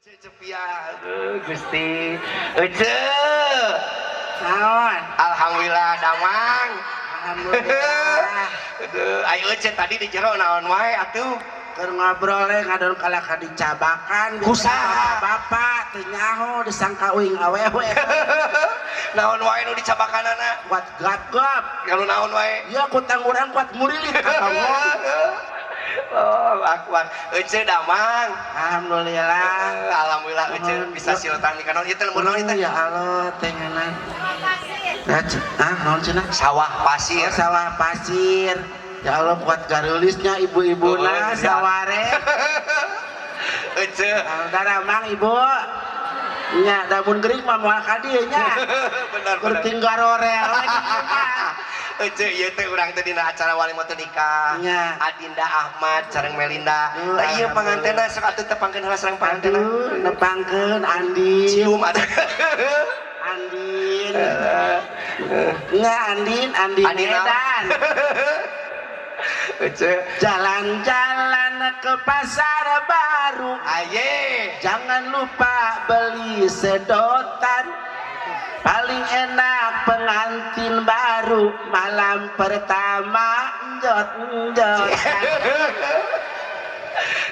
Cepia, aduh Gusti. Ece. Naon? Alhamdulillah damang. Alhamdulillah. Aduh, ayo Ece tadi di jero naon wae atuh. Keur ngobrol we ngadon kalah ka dicabakan. Kusaha? Bapak teu nyaho disangka uing awewe. Naon wae nu dicabakanana? Kuat gap-gap. Kalau naon wae? Ya kutang urang kuat murilit ka bangong. Oh, akbar. Ece damang. Alhamdulillah. Alhamdulillah Ece bisa silaturahmi ka naon ieu teh lembur naon ieu teh? Ya Allah teh nganan. Ah, naon cenah? Sawah pasir. Oh, sawah pasir. Ya Allah kuat gareulisnya ibu-ibuna Oh, iya. saware. Ece. Daramang ibu. Nya damun gering mah moal ka dieu nya. Benar Keur benar. tinggal rorel lagi mah. Ece ieu teh urang teh dina acara walimatul nikah. Nya. Adinda Ahmad sareng Melinda. Aduh, Tah ieu alhamdulillah. pangantena sok atuh tepangkeun heula sareng pangantena. Aduh, nepangkeun Andin. Cium ada. Andin. Nya Andin, Andin Andin naon? Medan. Ece. Jalan-jalan ke pasar baru. Aye. Jangan lupa beli sedotan. Paling enak pengantin baru malam pertama njot-njotan.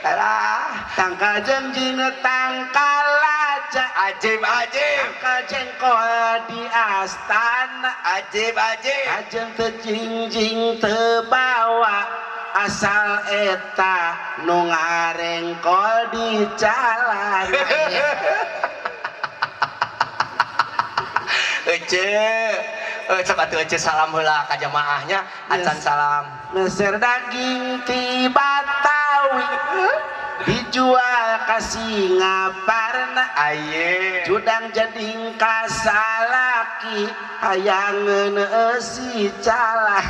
Alah. Tangkal jengjing tangkal laja. Ajib ajib. Tangkal jengkol di astana. Ajib ajib. Ajeng tejingjing tebawa asal eta nu ngarengkol di jalan. Ece. Sok atuh Ece salam heula ka jamaahnya. Acan salam. Meser daging ti Batawi dijual ka Singaparna. Aye. Judang jeding kasalaki hayangeun eusi calah.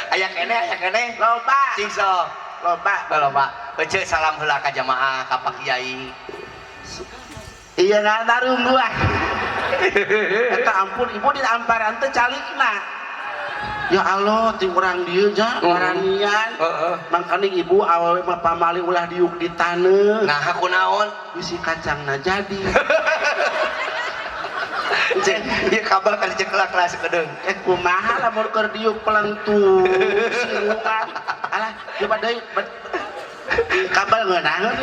Aya keneh aya keneh. Loba. Cing sok. Loba. Loba. Ece salam heula ka jamaah ka Pak Kiai. Iya nggak tarungguan. Eta ampun ibu di amparan teh calikna. Ya Allah, ti urang dieu ja maranian. Heeh. Mangkaning ibu awewe mah pamali ulah diuk di taneuh. Nah, kunaon? Bisi kacangna jadi. Cek, ieu kabel ka dicekelak lah sakedeung. Kumaha lamun keur diuk pelentu sirungan. Alah, coba deui. Kabel ngeunaheun.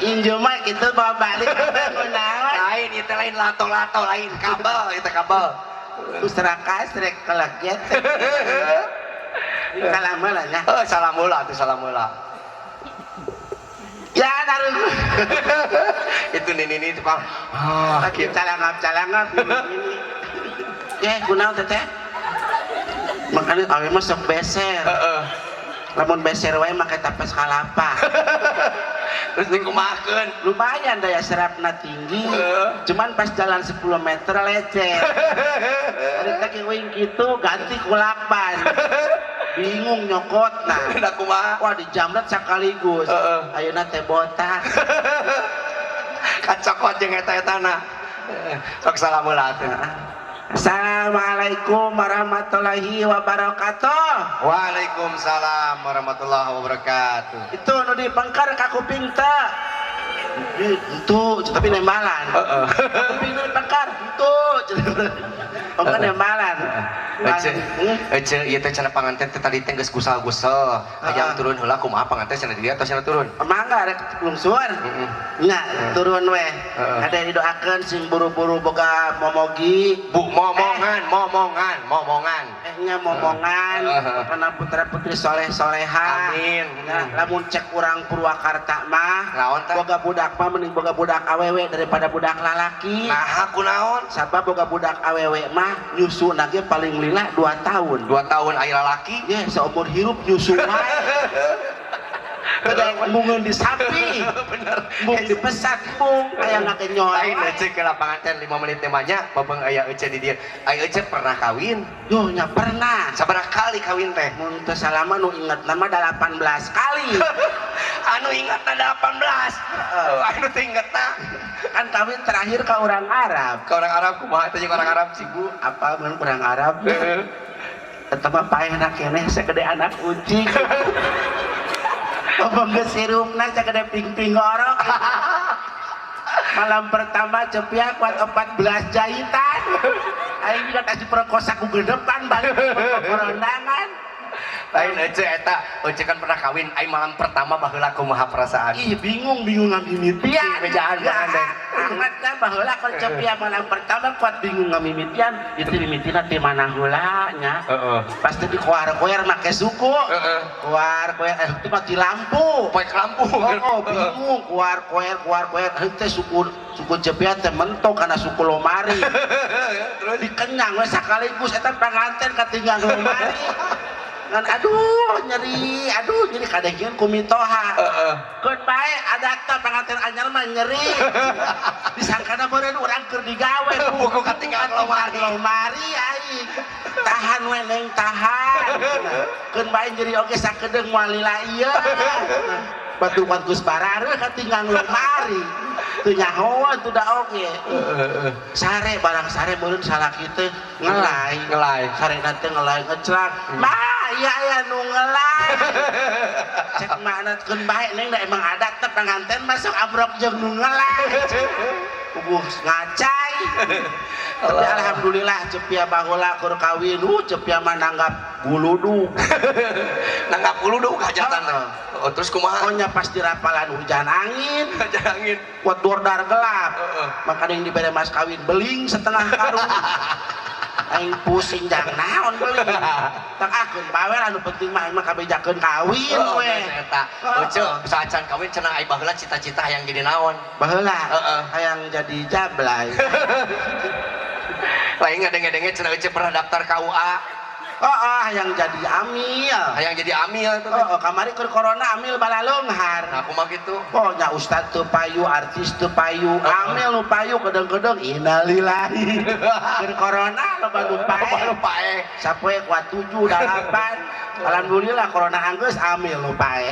Injo mah kitu bawa balik kabel ngeunaheun. Lain ieu teh lain lato-lato lain kabel ieu teh kabel. Usraka srek kelakian. Salam lah nya. Oh, salam heula atuh salam heula. Ya taruh. Itu nini nini tukang. Ah, Lagi calangap-calangap ini. Ya, kunaon teteh? Makanya awe mah sok beser. Heeh. Lamun beser wae make tapes kalapa. Terus ning kumahakeun? Lumayan daya serapna tinggi. Cuman pas jalan 10 meter lecet. Hari teh uing kitu ganti ku lakban. Bingung nyokot nah. Nah kumaha? Wah dijamret sekaligus. Ayeuna teh botak. Kacokot jeung eta-etana. Sok salam heula atuh. Assalamualaikum warahmatullahi wabarakatuh. Waalaikumsalam warahmatullahi wabarakatuh. Itu nu dipengkar ka kuping teh. Itu tapi nembalan. Heeh. Kuping nu dipengkar, itu. Pengkar nembalan. Ece, ece ieu teh cenah panganten teh tadi teh geus gusal-gusel. Hayang turun heula kumaha panganten cenah dia atau cenah turun? Mangga rek lungsur. Heeh. Nya turun weh. Heeh. Ada yang didoakeun sing buru-buru boga momogi. Bu momongan, momongan, momongan. Nya momongan, karena putra-putri soleh-soleha. Amin. Nah, lamun cek urang Purwakarta mah, Naon teh? boga budak mah mending boga budak awewe daripada budak lalaki. Nah, kunaon? Sabab boga budak awewe mah nyusu ge paling lila 2 tahun. 2 tahun aya lalaki. Ye, seumur hirup nyusu wae. Beda mungeun di sapi. Bener. Mung dipesat mung aya ngakenyol. Lain ece ke lapangan teh 5 menit teh mah nya babeng aya ece di dieu. Aya ece pernah kawin? Yo nya pernah. Sabaraha kali kawin teh? Mun teu salama nu ingetna mah 18 kali. Anu ingetna 18. Anu teu ingetna. Kan kawin terakhir ka orang Arab. Ka orang Arab kumaha teh jeung orang Arab sih Bu? Apa mun urang Arab? Eta mah paehna keneh segede anak ucing. Ngomong geus hirupna sagede ping-ping ngorok. Malam pertama Cepia kuat 14 jahitan. Aing juga tas diperkosa ku gedepan balik ke kondangan. Lain Ece eta, Ece kan pernah kawin, aing malam pertama baheula kumaha perasaan? Ih, bingung bingung ngamimitian. Bejaan panganten. Amat kan baheula kalau Cepia malam pertama kuat bingung ngamimitian, itu mimitina ti mana heula nya. Pasti di koar-koar make suku. Koar-koar itu mati lampu. Poek lampu. Oh, bingung keluar koer keluar koer teh suku suku Cepia teh mentok karena suku lomari. Terus dikenyang we sakaligus eta panganten katinggal lomari. Ngan aduh nyeri kadengkeun ku mitoha. Keun bae adat teh panganten anyar mah nyeri. Disangkana meureun urang keur digawe. Buku katinggal lomari. Lomari aing. Tahan we neng tahan. Keun bae nyeri oge sakedeung moal lila ieu. Batu kuat geus barareuh katinggal lomari. Teu nyahoan teu da oge. Sare barang sare meureun salaki teh ngelai. Ngelai. Sare teh ngelai ngeclak. Mah iya aya nu ngelai. Cek makna keun bae neng da emang adat teh panganten masuk abrok jeung nu ngelai. Ubuh ngacai. Tapi alhamdulillah Cepia baheula keur kawin, Cepia mah nanggap guludug. Nanggap guludug hajatan teh. Oh, terus kumaha? Pokoknya pas dirapalan hujan angin, Hujan angin. Kuat dordar gelap. Makanya yang dibere mas kawin beling setengah karung. Aing pusing jang naon beling. Tak akeun bawer anu penting mah aing mah kabejakeun kawin Oh, we. eta. Ece, saacan kawin cenah ai baheula cita-cita hayang jadi naon? Baheula hayang jadi jablay. Lain ngadenge-denge cenah Ece pernah daftar KUA. Oh, hayang jadi amil. Hayang jadi amil tuh. Oh, kamari keur corona amil balaleunghar. Nah, kumaha gitu? Oh, nya ustad teu payu, artis teu payu, amil nu payu kedeng-kedeng innalillahi. Keur corona loba nu pae. Loba nu pae. Sapoe kuat 7 8. Alhamdulillah corona anggeus amil nu pae.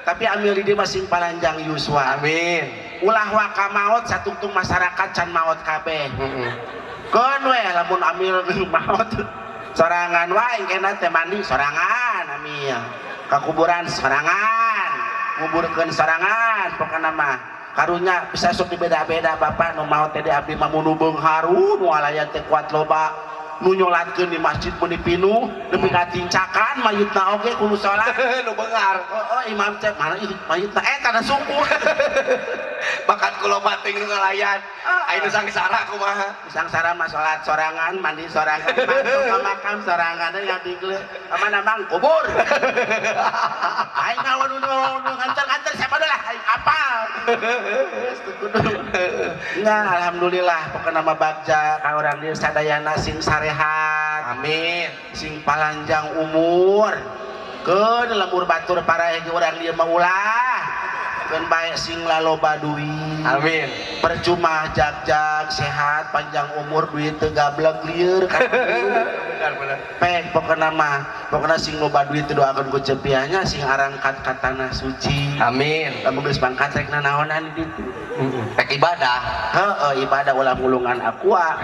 Tapi amil di dieu mah sing paranjang yuswa. Amin. Ulah waka maot satungtung masyarakat can maot kabeh. Keun we lamun amil maot sorangan wae engkena teh mandi sorangan amil. Ka kuburan sorangan, nguburkeun sorangan pokona mah. Karunya bisa sok dibeda-beda bapak nu maot teh di abdi mah nu beunghar nu alaya teh kuat loba nu nyolatkeun di masjid meuni pinuh nepi ka tincakan mayitna oge kudu salat. Nu beunghar. Oh, imam teh mana ih mayitna tanda suku. Bakat kula bating nu ngalayan. Aya nu sangsara kumaha? Sangsara mah salat sorangan, mandi sorangan, masuk ka makam sorangan ngabigle. Ka mana mang kubur. Aing ngawan nu nganter-nganter siapa lah aing apal. Geus teu kudu. Nya alhamdulillah pokona mah bagja ka urang dieu sadayana sing sarehat. Amin. Sing palanjang umur. Keun lembur batur paraeh ge urang dieu mah ulah. Keun bae sing laloba duit. Amin. Percuma jag-jag sehat panjang umur duit teu gablek lieur kan. Benar benar. Pek pokona mah, pokona sing loba duit teu doakeun ku Cepianya sing arangkat ka tanah suci. Amin. Lamun geus pangkat rek nanaonan di ditu. Rek ibadah. Heeh, ibadah ulah mulungan aqua.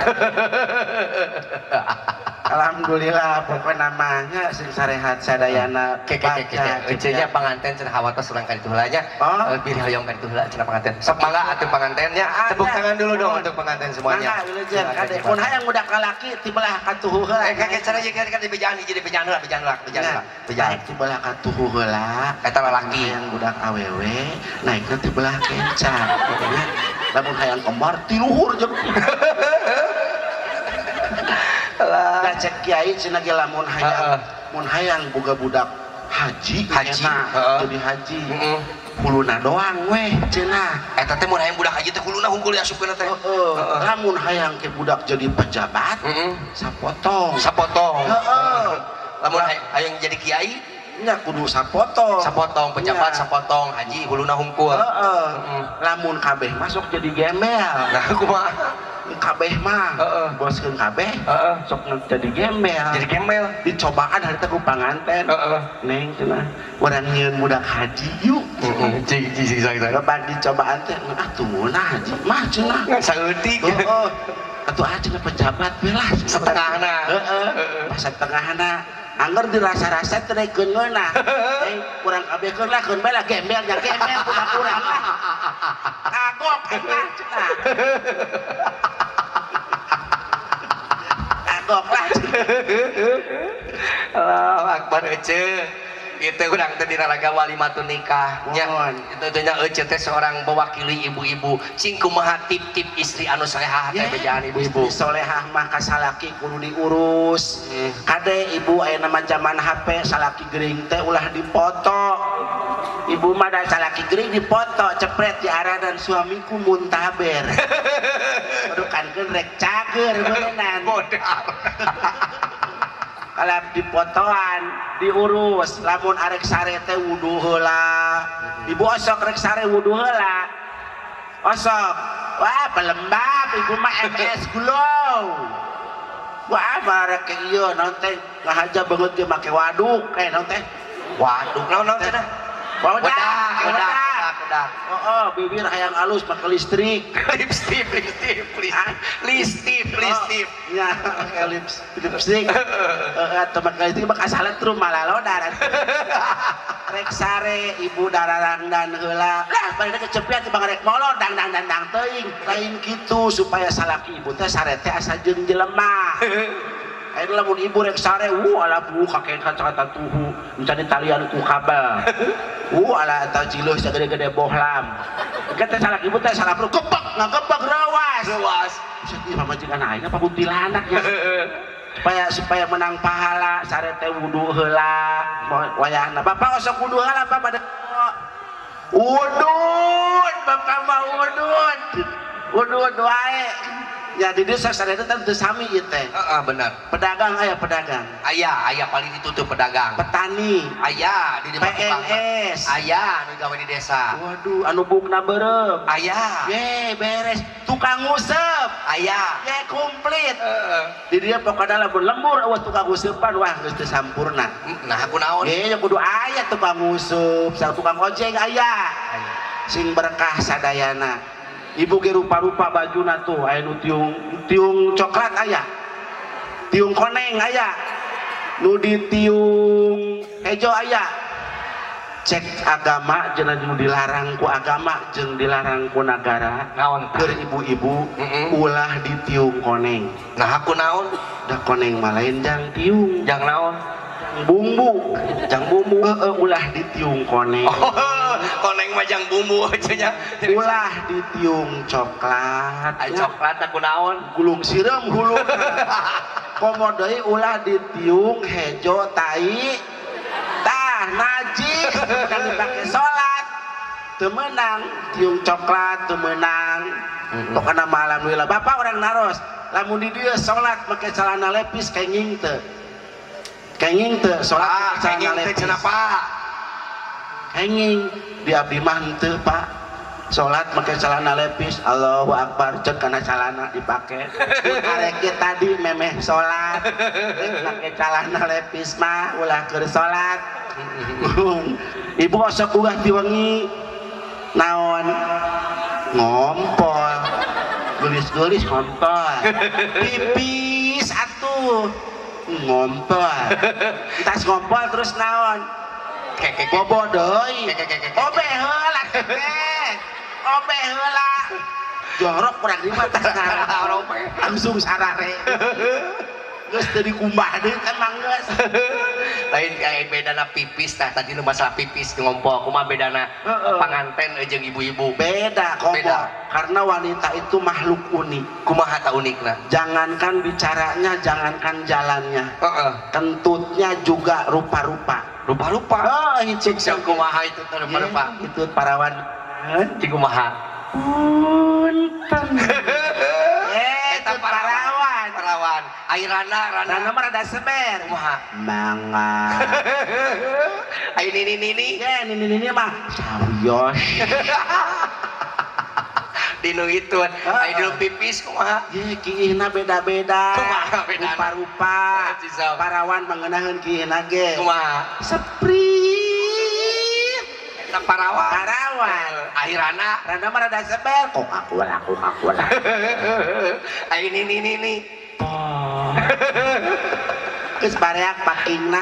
Alhamdulillah pokona mah nya sing sarehat sadayana. Ke ke ke ke. Ece nya panganten cenah hawatos urang ka ditu heula nya. Oh. Pilih hoyong ka ditu heula cenah panganten. Sok mangga atuh pangantennya. Tepuk tangan dulu dong untuk pengantin semuanya. Mangga wilujeng kade. Mun hayang budak lalaki ti belah katuhu heula. Eh kakek cenah ieu kan di bejaan hiji di bejaan heula, bejaan heula, bejaan heula. Bejaan. Naik ti belah katuhu heula. Eta lalaki. Hayang budak awewe naikna ti belah kenca. Nya lamun hayang kembar ti luhur jeung. Lah. Da cek kiai cenah ge lamun hayang mun hayang boga budak haji Haji, enak, jadi haji. Huluna doang weh cenah. Eta teh mun hayang budak haji teh huluna hungkul diasupkeun teh. Heeh. Lamun hayang ke budak jadi pejabat sapotong. Sapotong. Heeh. Lamun hayang jadi kiai nya kudu sapotong. Sapotong pejabat Nya. Sapotong haji huluna hungkul. Heeh. Lamun kabeh masuk jadi gembel. Nah kumaha? Kabeh mah. Boskeun kabeh. Sok jadi gembel. Jadi gembel. Dicobaan harita ku panganten. Neng cenah urang nyieun budak haji yuk. Cing cing cing cing. Lebat dicobaan teh atuh meunah haji mah cenah. Ngan saeutik. Heeh. Atuh ah cenah pejabat we lah. Setengahna. Heeh. Pas setengahna Angger dirasa-rasa teh daekeun ngeunah. Kurang kabehkeun lah keun bae lah gembel nya gembel budak urang lah. Kagok aing mah cenah. Kagok lah. Allahu akbar ece. Itu urang teh dina raga walimatun nikah nya. Itu teh nya ece teh seorang mewakili ibu-ibu. Cing kumaha tip-tip istri anu solehah teh bejaan ibu-ibu. Istri solehah mah ka salaki kudu diurus. Kade ibu ayeuna mah zaman HP salaki gering teh ulah dipoto. Ibu mah da salaki gering dipoto cepret di aradan suamiku muntaber. Aduh kankeun rek cager beuneunan. Bodar. Kalau dipotoan diurus lamun arek sare teh wudu heula. Ibu osok rek sare wudu heula. Osok. Wah, pelembab ibu mah MS Glow. Wah, barek ieu naon teh ngahaja beungeut ge make waduk naon teh? Waduk naon naon cenah? Wedak. Oh, bibir hayang alus make listrik. Lipstick. Lipstick. Ya, make lipstick. Atau make listrik mah kasalet rum malalodar. Rek sare ibu dararangdan heula. Lah, bari kecepian teh rek molor dang dang dang dang teuing. Lain kitu supaya salaki ibu teh sare teh asa jeung jelema. Ayeuna lamun ibu rek sare, ala bu kakek kacamata tuhu, mencari talian ku kabel. Ala eta jiluh sagede-gede bohlam. Teh salaki ibu teh salah perlu kebek ngakebek rawas. Rawas. Buset ieu pamajikan aing apa kuntilanak nya. Supaya menang pahala sare teh wudu heula wayahna. Bapak osok wudu heula Bapak pada wudud, Bapak mah wudud. Wudud wae. Ya di desa sadaya teh teu sami ieu teh. Heeh, benar. Pedagang aya pedagang. Aya paling ditutup pedagang. Petani. Aya di PNS. Aya anu gawe di desa. Waduh, anu bukna beureum. Aya. Ye, beres. Tukang nguseup. Aya. Ye, komplit. Heeh. Di dieu pokona lamun lembur eueuh tukang nguseupan wah geus teu sampurna. Nah, aku naon? Ye, kudu aya tukang nguseup, sareng tukang ojek aya. Sing berkah sadayana. Ibu ge rupa-rupa bajuna tuh aya nu tiung coklat aya, tiung koneng aya, nu di tiung hejo aya. Cek agama jeung nu dilarang ku agama jeung dilarang ku nagara. Naon keur ibu-ibu ulah di tiung koneng. Nah aku naon? Da koneng mah lain jang tiung. Jang naon? Bumbu. Jang bumbu. Heeh, ulah di tiung koneng. Oh, koneng mah jang bumbu nya. Ulah di tiung coklat. Ai coklat aku naon? Gulung sireum huluna. Komo deui ulah di tiung hejo tai. Tah najis kan dipake salat. Teu meunang tiung coklat teu meunang. Pokona mah alhamdulillah bapak orang naros lamun di dieu salat make celana lepis kenging teu. Kenging teu salat kenging teu cenah Pak. Kenging di abdi mah henteu Pak. Salat make celana lepis Allahu akbar ceuk kana celana dipake. Arek ge tadi memeh salat rek make celana lepis mah ulah keur salat. Ibu osok ulah ti wengi naon ngompol. Geulis-geulis ngompol. Pipis atuh. Ngompol. Tas ngompol terus naon? Bobo deui. Obe heula teh. Obe heula. Jorok kurang di mah tas langsung sarare. Geus teu dikumbah deui kan mah geus. Lain bedana pipis tah tadi nu masalah pipis ngompol kumaha bedana panganten jeung ibu-ibu. Beda komo. Karena wanita itu makhluk unik. Kumaha ta unikna? Jangankan bicaranya, jangankan jalannya. Kentutnya juga rupa-rupa. Rupa-rupa. Oh, itu kumaha itu rupa-rupa. Itu parawan. Cing kumaha? Punten. Eta parawan. Parawan. Ai rana rana mah rada semer. Kumaha? Mangga. Ai nini-nini. Ye, nini-nini mah sawios. Dinu itu, ai dulu pipis kumaha? Ye, kiihna beda-beda. Kumaha bedana? Rupa-rupa. Parawan mangenaheun kiihna ge. Kumaha? Seprit. Eta parawan. Parawan. Ai rana, rana mah rada semer. Coca-Cola, Coca-Cola. Ai nini-nini. Oh. Geus bareak pakingna.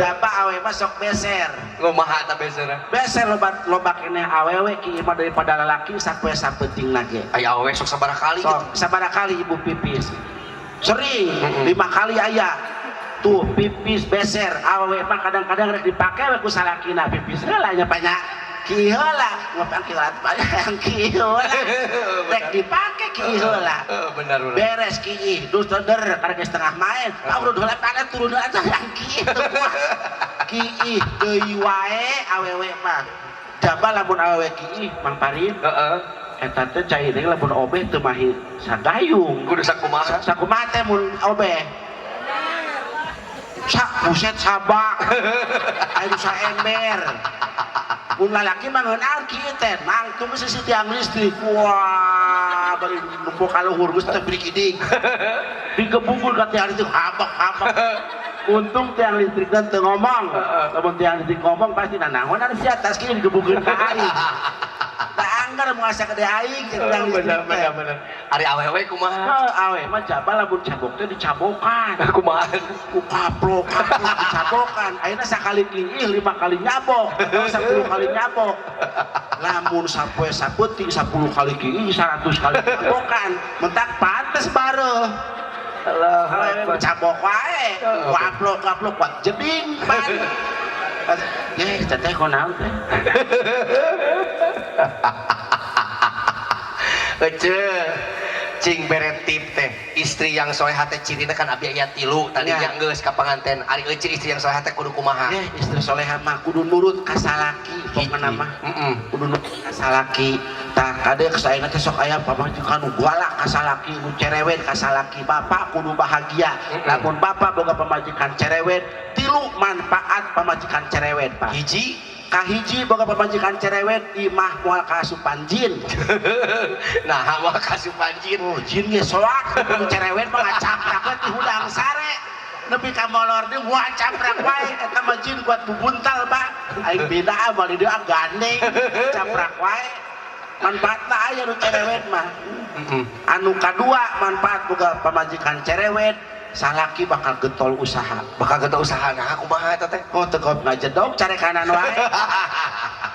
Jaba awewe mah sok beser. Kumaha ta beserna? Beser loba loba keneh awewe ki mah daripada lalaki sapoe sapeutingna ge. Aya awewe sok sabaraha kali gitu. Sok sabaraha kali ibu pipis. Sering 5 kali aya. Tuh pipis beser awewe mah kadang-kadang rek dipake we ku salakina pipis heula nya banyak. Ki heula ngapang ki heula yang ki heula. Rek dipake ki heula. Benar benar. Beres ki dus der karek setengah main. Urut heula pada turun heula yang ki ki deui wae awewe mah. Jaba lamun awewe ki Mang Parin. Heeh. Eta teh cai teh lamun obeh teu mahi sagayung. Kudu sakumaha? Sakumaha teh mun obeh? Sak buset sabak. Aya saember. Mun lalaki mah ngeunaan kieu teh nangtung sisi tiang listrik. Wah, bari numpuk ka luhur geus teh berikidik. Digebugul ka tiang listrik habak-habak. Untung tiang listrik teh teu ngomong. Lamun tiang listrik ngomong pasti nanaon anu si atas kieu digebugeun ka aing. Da anggar mun asa gede aing tiang listrik. Bener bener bener. Ari awewe kumaha? Heuh, awewe mah jaba lamun cabok teh dicabokan. Kumaha? Ku kaplok kaplok dicabokan. Ayeuna sakali kiih 5 kali nyabok, 10 kali nyabok. Lamun sapoe sapeuting 10 kali kiih 100 kali nyabokan, mentak pantes bareuh. Allah cabok wae, kaplok kaplok kuat jeding pan. Ye, teteh kunaon teh? Ece, cing bere tip teh, istri yang soleha teh cirina kan abi aya 3 tadi nya geus ka panganten. Ari ece istri yang soleha teh kudu kumaha? Istri soleha mah kudu nurut ka salaki, pokona mah. Kudu nurut ka salaki. Tah kade saena teh sok aya pamajikan nu galak ka salaki, nu cerewet ka salaki. Bapak kudu bahagia. Lamun bapak boga pamajikan cerewet, 3 manfaat pamajikan cerewet, Pak. Hiji, kahiji boga pamajikan cerewet imah moal kaasupan jin. Nah, moal kaasupan jin. Oh, jin ge soak cerewet mah ngacaprak we ti hudang sare. Nepi ka molor deui wah caprak wae eta mah jin kuat bubuntal, Pak. Aing beda moal di dieu gandeng caprak wae. Manfaatna aya nu cerewet mah. Anu kadua manfaat boga pamajikan cerewet, salaki bakal getol usaha. Bakal getol usaha nah kumaha eta teh? Oh teu ngajedog carekanan wae.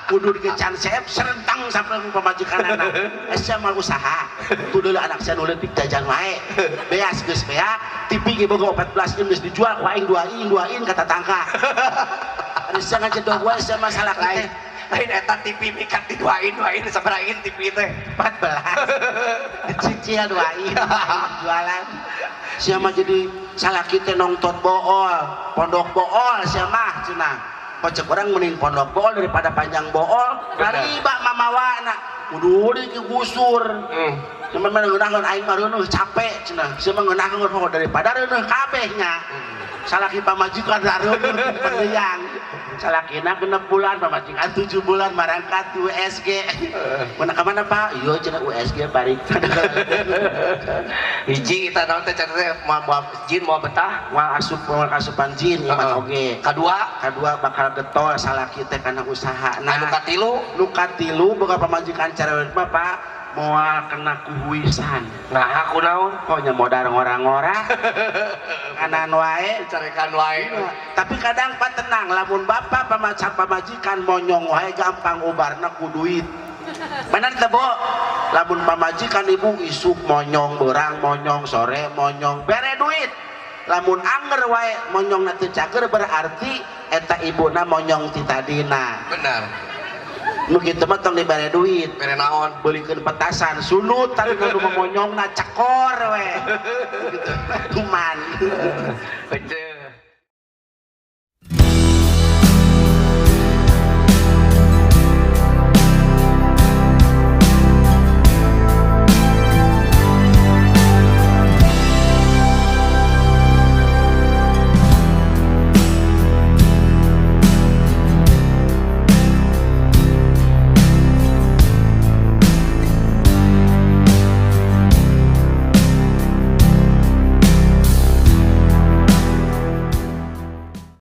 Kudu digecan seep serentang sampai pamajikanana. Sia mah usaha. Tuh deuleu anak sia nu leutik jajan wae. Beas geus beak, TV ge boga 14 in geus dijual ku aing 2 in 2 in ka tatangka. Ari sia ngajedog wae sia mah salaki teh. Lain eta TV mikat di 2 in 2 in sabaraha in TV teh? 14. Dicicil 2 in jualan. Sia mah jadi salaki teh nongtot bool, pondok bool sia mah cenah. Kocek orang mending pondok bool daripada panjang bool. Riba mamawana kudu digusur. Sia mah ngeunaheun aing mah reuneuh capek cenah. Sia mah ngeunaheun ho daripada reuneuh kabeh nya. Salaki pamajikan reuneuh pendeyang. Salakina 6 bulan, pamajikan 7 bulan marangkat di USG. Mana ka mana Pak? Iya cenah USG bari. Hiji eta naon teh cenah teh moal jin moal betah, moal asup moal kasupan jin iman oge. Kadua bakal getol salaki teh kana usaha. Nah, anu katilu, nu katilu boga pamajikan cerewet mah Pak, moal kena kuhuisan. Nah, aku naon? Kok nya modar ngora-ngora. Kanan wae, carekan wae. Tapi kadang Pak tenang, lamun bapak pamajikan monyong wae gampang ubarna ku duit. Bener teh, Bu? Lamun pamajikan ibu isuk monyong, beurang monyong, sore monyong, bere duit. Lamun anger wae monyongna teu cager berarti eta ibuna monyong ti tadina. Bener. Nu kitu mah tong dibere duit, bere naon? Beulikeun petasan, sunut tadi nu monyongna cekor we. Gitu. Kuman. Ece.